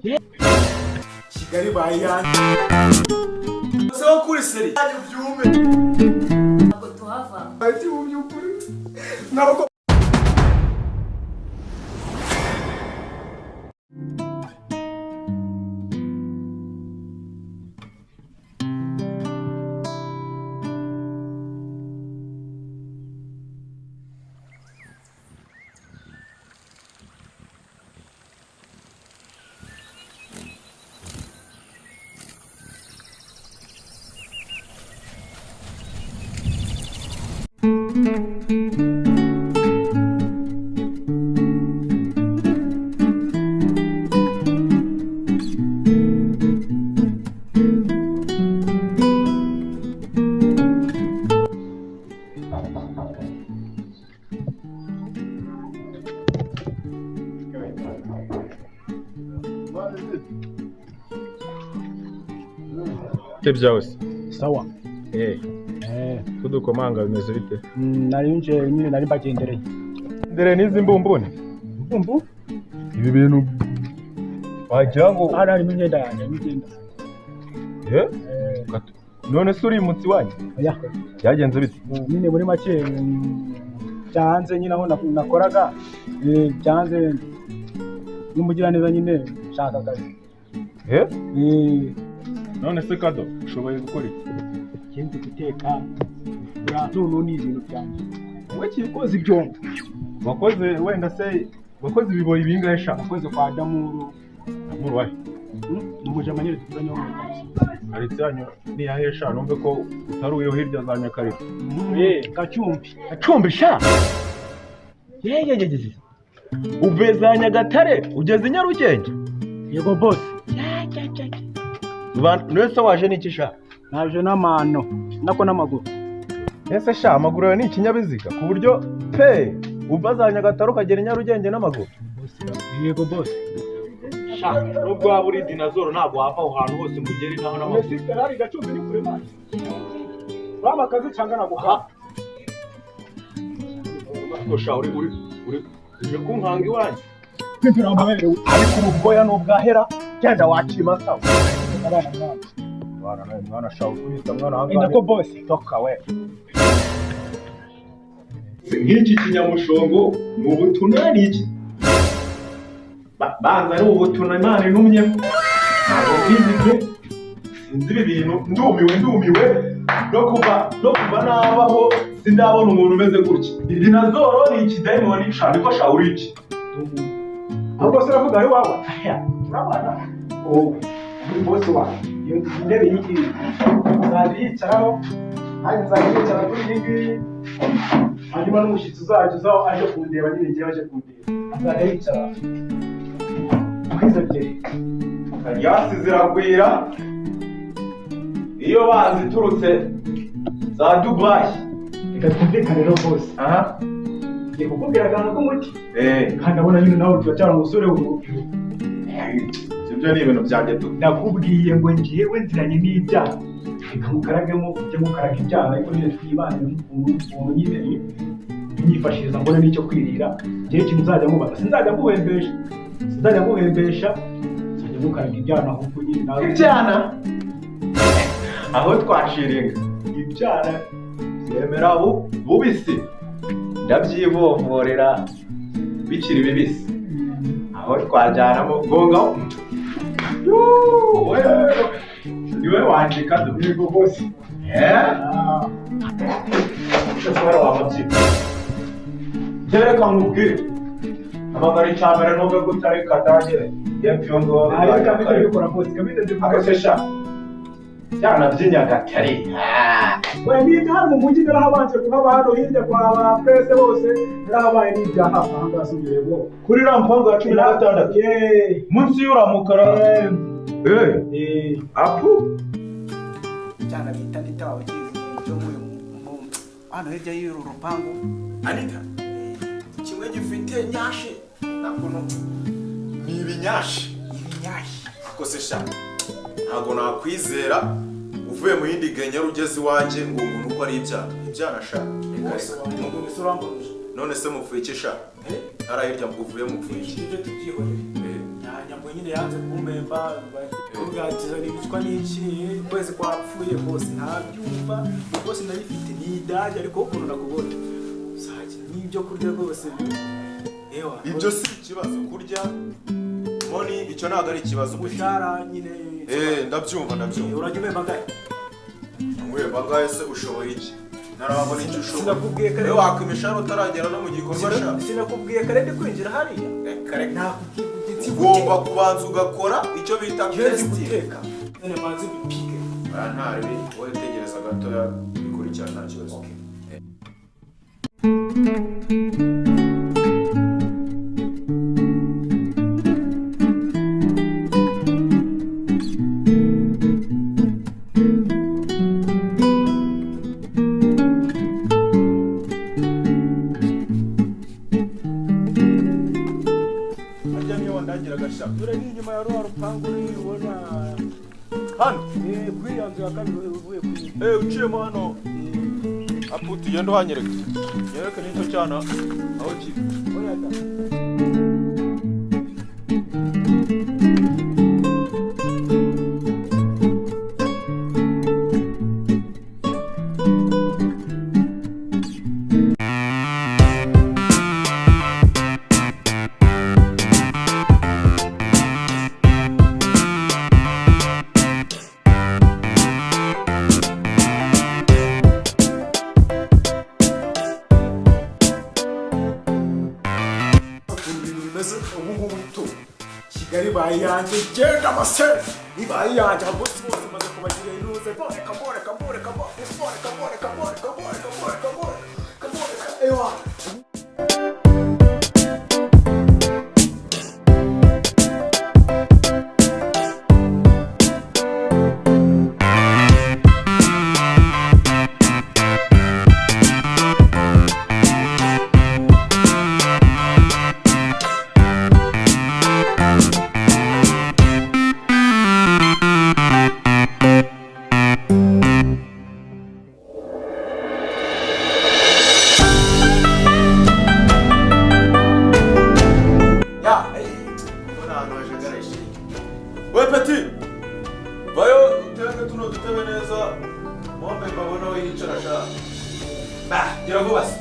Kigali bayanjye. Sasa kuri seri. Byume. Ntabwo tuhava. Ati mu byukuri. Ntabwo Bite byawe se? Sawa. Eh, kudukomanga bimeze bite? Nari nje nyine, nari mbagendereye. Ndere n'izi mbumbuni. Mbumbu? Ibi bintu wagira ngo Hano harimo imyenda yanjye, harimo imyenda. Eh? None se urimutse iwanyu? Oya. Byagenze bite? Nyine muri make byanze nyine aho nakoraga, byanze n'umugiraneza nyine nshaka akazi. Eh? None se Kado, ushoboye gukora iki? Nzi guteka, none ni ibintu byanjye. Wowe koza ibyombo. Wakoze wenda se wakoze ibiboyi bingahe sha? Wakoze kwa Damuru. Damuru wahe? Ni umujama nyine duturanye wo muri karitsiye. Karitsiye yanyu ni iyahe sha? Numve ko utari uyo hirya za Nyakariro. Gacumbi. Gacumbi sha? Yeyeyeye. Uvuye za Nyagatare ugeze i Nyarugenge? Yego boss. None se waje n'iki sha? Naje n'amano, nako n'amaguru. Ese sha amaguru yawe ni ikinyabiziga ku buryo pe uva za Nyagatare ukagera i Nyarugenge n'amaguru? Yego boss. Sha nubwo waba uri dinozoro ntabwo wava aho hantu hose ngo ugere naho n'amaguru. Ese Ferrari Gacumbi ni kure mani. Uraba akazi cyangwa naguha? Ariko sha uri uri uri uje kunkanga iwanjye. Ariko ubu bwoya n'ubwahera genda wakimasa. Abana mwana. Mwana nawe mwana sha ukubita mwana ahangaha. Nako boss. Toka we. Nk'iki kinyamushongo ni ubutuna ni iki? Banza ari ubutuna Imana intumye. Ntabwo mbizi pe. Sinzi ibi bintu ndumiwe no kuva nabaho sindabona umuntu umeze gutya. Dinozoro ni ikidayimoni sha niko sha uri iki? Ahubwo se uravuga ari wawe? Turabana. Wowe uri boss wawe. Iyo ntebe y'iki uzajya uyicaraho, nanjye nzajya nicara kuri iyi ngiyi. Hanyuma n'umushyitsi uzajya uza aje kundeba nyine ngewe aje kundeba azajya yicara kuri izo ebyiri. Karyasi ziragwira iyo baziturutse za Dubai. Reka twumvikane rero bose. Aha. Ngiye kukubwira akantu k'umuti. Eh. Kandi ndabona nyine nawe turacyari umusore w'urubyiruko. Ibyo ni ibintu byanjye tu. Ndakubwiye ngo ngewe nziranye n'ibyaha. Reka ngukaragemo ujye gukaraga ibyaha ariko nyine twibane ukuntu nyine nyifashiriza mbone n'icyo kwirira. Ngewe ikintu nzajya nkubaza sinzajya nguhembesha. Sinzajya nguhembesha. Nzajya ngukaraga ibyaha ahubwo nyine nawe. Ibyana. Aho twashiringa. Ibyana. Byemera bubisi. Ndabyivovorera bikiri bibisi. Aho twajyanamo gonga. Niwe wanje Kado. Yego boss. Eh? Ese wamabyi. Reka nkubwire. Amagara icya mbere nubwo utari kadagere. Yepfo ngo Ariko kamite bikora boss, kamite ndikora. Akose sha. Byana by'Inyagatare. We ni hano mu mujyi narahabanje kuhaba hano hirya kwa ba presse bose narahabaye n'ibya hafi aha ngaha subiye bo. Kuri uriya mupango wa 16. Yeee. Munsi y'uramukara. Eh. Eh. Apu. Cyana bita Anita wawe kizi cyo mu hano hirya y'uru rupangu. Anita. Kimwe gifite nyashi nakuno ni ibinyashi. Ibinyashi. Akose sha. Ntabwo nakwizera uvuye mu yindi genya ugeze iwanjye ngo umuntu uko ari ibyana. Ibyana sha. None se mupfuye iki sha? Hariya hirya uvuye mupfuye iki? Ibyo tubyihorere. nyine yanze kumpemba ubwatiza n'ibicwa n'iki ukwezi kwapfuye rwose ntabyumva rwose ndayifite ni idage ariko ukuntu nakubonye uzajya n'ibyo kurya rwose ewa Ibyo si ikibazo kurya money icyo ntabwo ari ikibazo. Umushahara nyine Ndabyumva ndabyumva. Urajya umemba angahe? Umwemba angahe se ushoboye iki? Ntarabona icyo ushoboye. Sinakubwiye kare. Wowe waka imishahara utaragera no mu gikorwa sha. Sinakubwiye kare ndi kwinjira hariya. Kare. Nakubwiye ugomba kubanza ugakora icyo bita test. Guteka. None manzi bipike. Aya ntari wowe tegereza gatoya bikurikirana nta kibazo. Okay. Dore ni inyuma ya rwa rupangu ubona hano kuri ya nzu ya kabiri uvuye kuri uciyemo hano apu tugenda uhanyereka nyereke n'icyo cyana aho kiri. Kigali ibaye iyanjye genda amase ibaye iyanjye ababosi bose maze kubagira inuze bore kabore kabore kabore kabore kabore kabore kabore kabore kabore kabore ewa. We petit, vayo utenge tuno dutebe neza mombe mbabona we yicara sha. Bah, gira vuba se.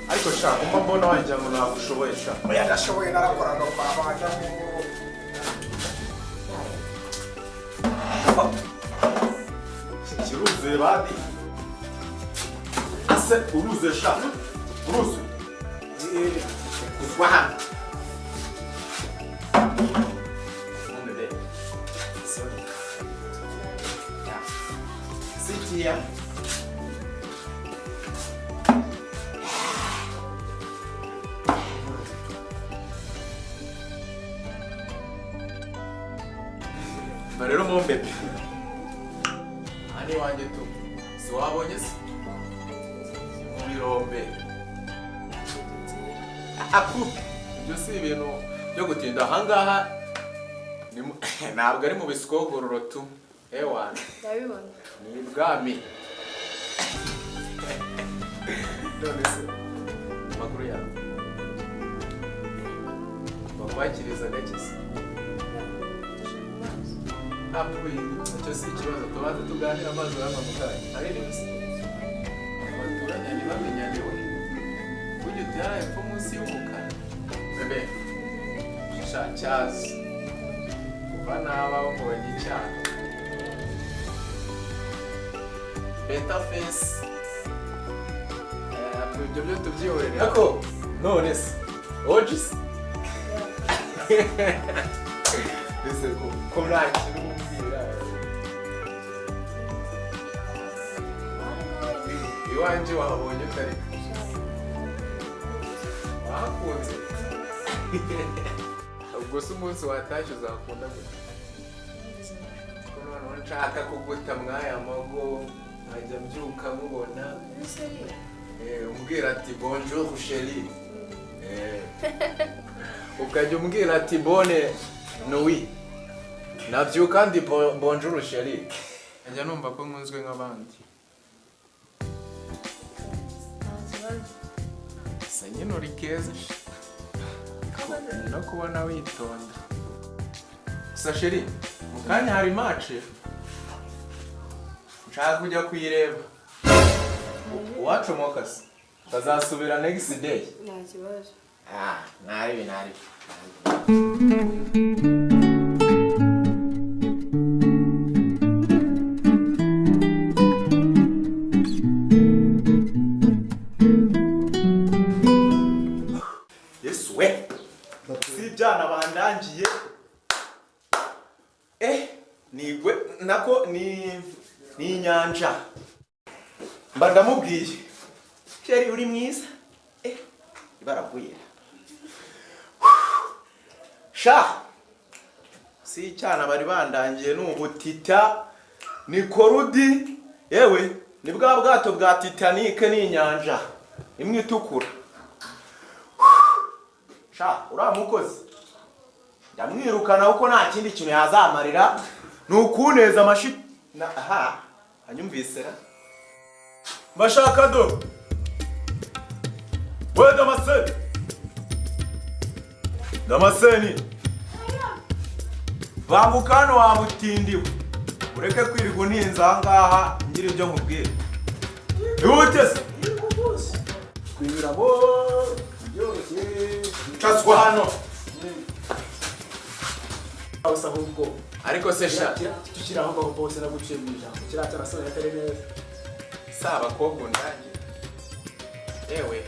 Ariko sha, umba mbona wagira ngo ntabwo ushoboye sha. Oya ndashoboye narakoraga kwa bajya. Kiruzuye badi. Ase uruzuye sha. Uruzuye. Kuzwa hano. Sorry. Yeah. Sit here. Rero mon bébé. Ani wanjye tu. Si wabonye se? Mu birombe. Apu. Ibyo si ibintu byo gutinda ahangaha. Ntabwo ari mu bisikogororo tu. Ewana. Ndabibona. Ni ibwami. None se amakuru yawe bakwakiriza gake se? Apu, icyo si ikibazo, tubanze tuganire amazi uranywa mu kanya. Hari n'ibisi abaturanye ntibamenyane we. Burya utera hepfo munsi y'umukara. Bebe, sha cyazi. Kuva nabaho mbonye icyaha. Beta face. Ibyo byo tubyihorere. Ariko none se oji se? Ese ko nta kintu umbwira. Iwanjye wahabonye utari wahakunze. Ubwo se umunsi watashye uzakunda gute? Ko noneho nshaka kuguta mwaya mago nkajya mbyuka mubona umbwira ati bonjour chérie. Ukajya umbwira ati bonne nuit. Nabyuka ndi bonjour chérie. Njya numva ko nkunzwe nk'abandi. Gusa nyine uri keza no kubona witonda. Gusa chérie, mu kanya hari match nshaka kujya kuyireba. Uwacomoka se bazasubira next day. Nta kibazo. Ah, naribi naribi. Yesu we, si ibyana bandangiye, nigwe nako ni inyanja. Mba ndamubwiye, chérie uri mwiza, ibaraguye sha. Si icyana bari bandangiye ni ubutita, ni korudi, yewe ni bwa bwato bwa Titanic, ni inyanja imwe itukura sha. Uriya mukozi ndamwirukana kuko nta kindi kintu yazamarira, ni ukuneza amashi na aha anyumvise ra. Mbashaka do we Damascene, Damascene, banguka hano wabutindiwe, ureke kwirirwa untinze aha ngaha, ngira ibyo nkubwira. Ihute se. Twinyuramo byoroshye. Cazwa hano. Aho ahubwo. Ariko se sha, Tukiri aho ngaho bose, naguciye mu ijambo, kiriya cyarasohoye atari neza. Si abakobwa undangiye, yewe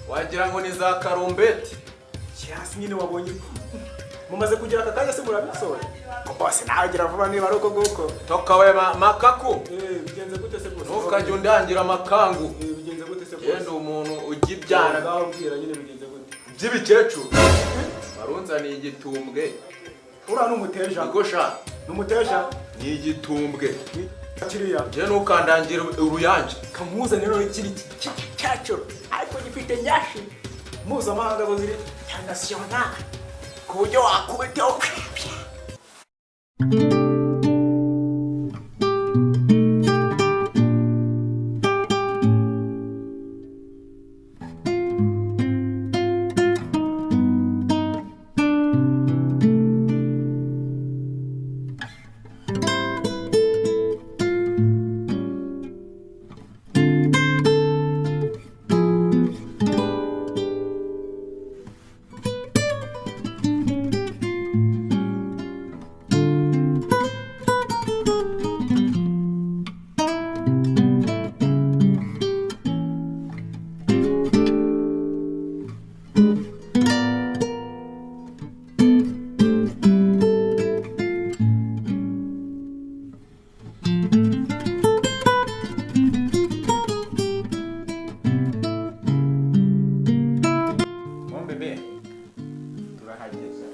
wagira ngo ni za karumbeti. Kirasi nyine wabonye mumaze kugira aka kanya se murabisohoye bose, nawe gira vuba niba ari uko nguko. Toka we makaku. Bigenze gute se bose? Ntukajye undangira amakangu. Bigenze gute se bose? Genda umuntu ujya ibyana Ngaho mbwira nyine, bigenze gute? by'ibikecuru, warunzaniye igitumbwe. Uriya ni umuteja. Niko sha. Ni umuteja. Ni igitumbwe. Kiriya. Njye ntukandangira uruyange. Kamuzanire rero kiri cyacu, ariko gifite nyashi mpuzamahanga zo ziri international, ku buryo wakubitaho. Mon bébé, turahageze.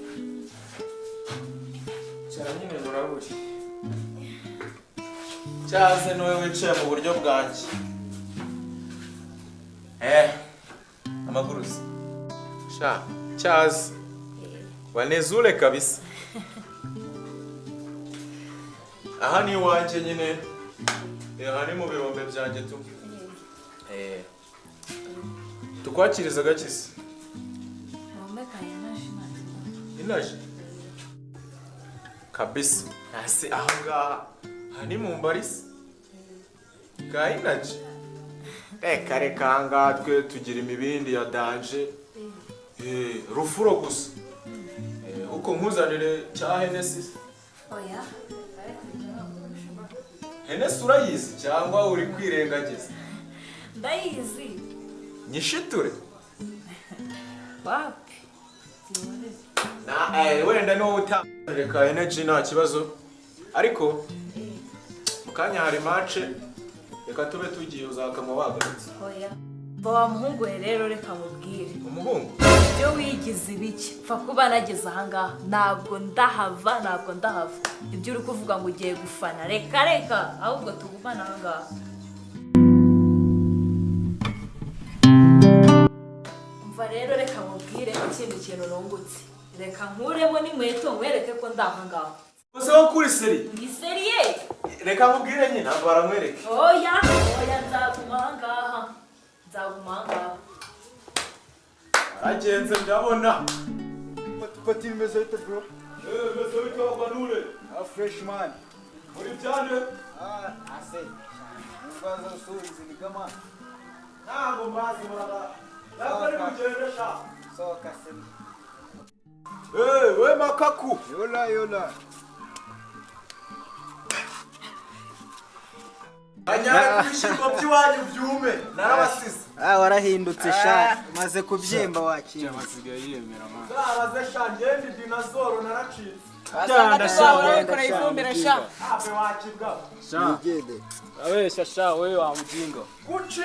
Cyara nyine muraburi. Cyaze niwe wicaye mu buryo bwanjye. Amakuru se? Sha, cyaze. Wanezule kabisa. Aha ni iwanjye nyine. Aha ni mu birombe byanjye tu. Tukwakiriza gakisi. Inaje kabisa. Ase aho ngaha aha ni mu mbarisi ka inaje. Reka reka, aha ngaha twe tugira imibindi ya danger. Rufuro gusa. Uko nkuzanire cya Hennessy? Oya, ariko ibyo ntabwo bishobora. Hennessy urayizi cyangwa uri kwirengagiza? Ndayizi. Nyishiture. Wapi? Ziboneze. Na wenda niwowe utareka energy nta kibazo, ariko mu kanya hari match, reka tube tugiye, uzakanywa wagarutse. Oya. Wa muhungu we rero, reka mubwire. Umuhungu? Ibyo wigize ibiki? Pfa kuba nageze ahangaha, ntabwo ndahava, ntabwo ndahava. Ibyo uri kuvuga ngo ugiye gufana, reka reka, ahubwo tugumane ahangaha. Umva rero, reka mubwire ikindi kintu nungutse. Reka nkuremo n'inkweto nkwereke ko ndi ahangaha. Gusa wo kuri seri. Ni sérieux. Reka mubwire nyine, ntabwo baramwereke. Oya, oya, nzaguma ahangaha. Nzaguma ahangaha. Kagenze ndabona. Pati, bimeze bite, bro? Eh, bimeze bite, Banure? Ah, fresh, man. Uri byane? Ah, ase. Ngwaza usubize ni kama. Ntabwo mbazi muraba. Ntabwo ari kugenda sha. Soka se. Eh, we makaku. Yola yola. Anyara kubishimbo by'iwanyu byume. Narabasize. Ah, warahindutse sha. Maze kubyimba wakira. Zaraze sha, ngende dinazoro naracitse. Wasanga tuzahora ifumbire sha. Abe wakibwa. Nigende. Abesha sha, wewe wa mjinga. Kuki?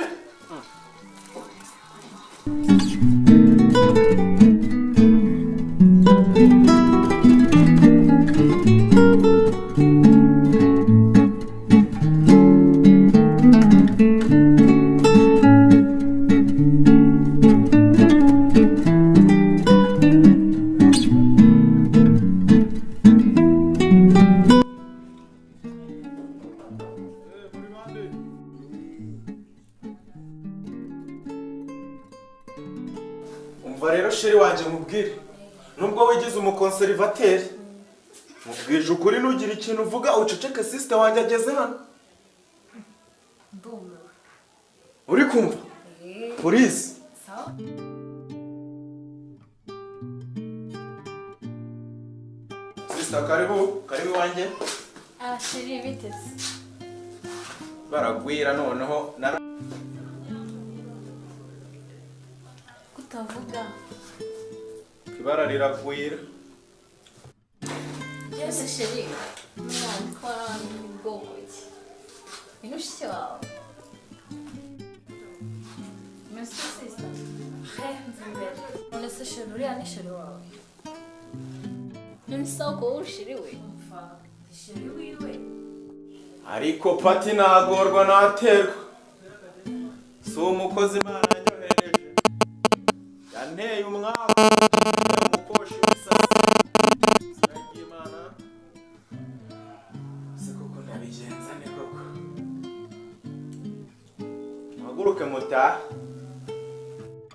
Umva rero chéri wanjye, nkubwire, nubwo wigize umukonserivateri, mubwije ukuri, nugira ikintu uvuga uceceke. Sister wanjye ageze hano. Ndumiwe. Uri kumva? Polisi. Sawa. Sister, karibu, karibu iwanjye. Ah, chéri, biteze? Baragwira noneho nara. Kutavuga. Ibara riragwira. Byose, chéri, umwana ko ni bwoko ki? Ni mushiki wawe? Merci, sister. He, mva imbere. None se chéri, uriya ni chéri wawe? None se ko wowe chéri we? Umva, ni chéri wiwe. Ariko pati, nagorwa naterwa. Si umukozi Imana yanyohereje, yanteye umwaku umukoshi w'isasi. Sinagiye Imana si koko, nabigenza ne koko? Muhaguruke mutahe.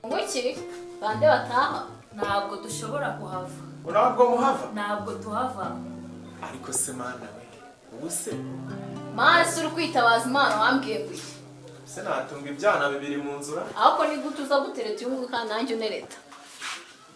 Ngo iki? Bande bataha? Ntabwo dushobora kuhava. Ntabwo muhava? Ntabwo tuhava. Ariko se Mana we, ubu se Mana se, uri kwitabaza Imana wambwiye ngo iki? Se natunga ibyana bibiri mu nzura? Ahubwo ni gute uza gutereta uyu nguyu kandi nanjye unereta?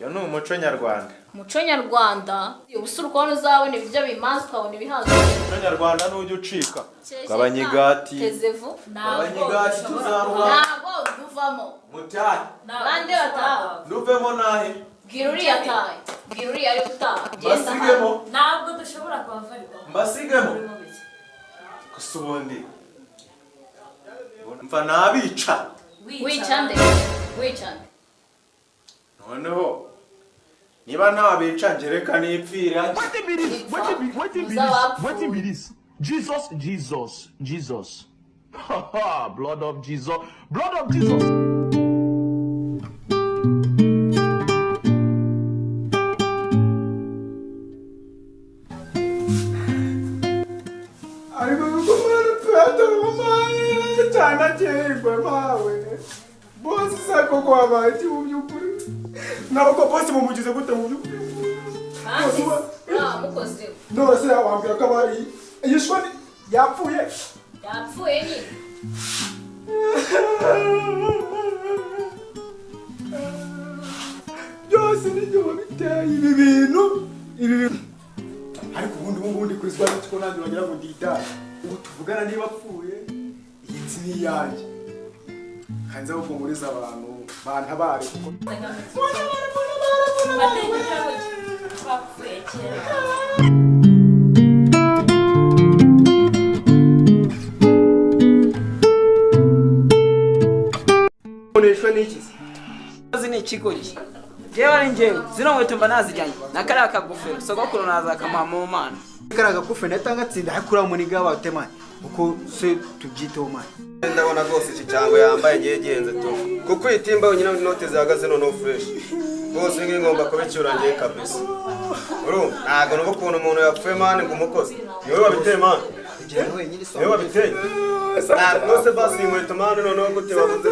Iyo ni umuco nyarwanda. Umuco nyarwanda? Ubu se uri kubona uzabona ibiryo bimaze, ukabona ibihaza? Umuco nyarwanda nujya ucika. Gabanya igati. Tezevu. Ntabwo Gabanya igati. dushobora Tuzaruha. kuhava. Ntabwo duvamo. Mutahe. Ntabwo Bande dushobora bataha? kuhava. Nuvemo nahe? Bwira uriya atahe, bwira uriya ari gutaha. Genda. Mbasigemo? Ntabwo dushobora kuhava ariko. Mbasigemo? Urimo biki? Gusa ubundi mva nabica. Wica nde? Wica nde? Noneho niba ntabica, ngereka nipfira. Wetin be this? Wetin be wetin be Muza this? wapfuye. Wetin be this? Jesus, Jesus, Jesus. Blood of Jesus. Blood of Jesus. Ariko kumara petero maye cyane cyerwe mawe bose se koko wabaye iki mu by'ukuri? Ntabwo bose mumugize gute mu by'ukuri? Kandi nta mukozi we. None se wambwira ko aba yishwe yapfuye? Yapfuye nyine. Byose nibyo wabiteye ibi bintu, ibi bintu. Ariko ubundi ubu ngubu ndi kurizwa n'iki, ko nanjye wagira ngo ndidara? Ubu tuvugana niba apfuye, iyi nzu ni iyanjye. Hanze ahubwo nkuriza abantu bantabare kuko Twapfuye kera. Unishwe n'iki se? Kazi ni ikigoryi. Jewe ari njyewe, zino nkweto mba nazijyanye na kariya kagofero sogokuru nazakamuha mu Mana. Kariya gakufe nahita ngatsinda, ariko uriya muniga wawe, man, uko se tubyiteho, man? Ndabona rwose iki cyango yambaye ngiye gihenze tu, kuko iyi timba yonyine inote zihagaze noneho fresh rwose. Ngiye ngomba kubicyura ngiye kabisa. Urumva ntabwo nuba ukuntu umuntu yapfuye, man, ngo umukozi ni wowe wabiteye, man. Kugenda wenyine. Ni wowe wabiteye, ntabwo se basi iyi nkweto, man, noneho gute wabuze?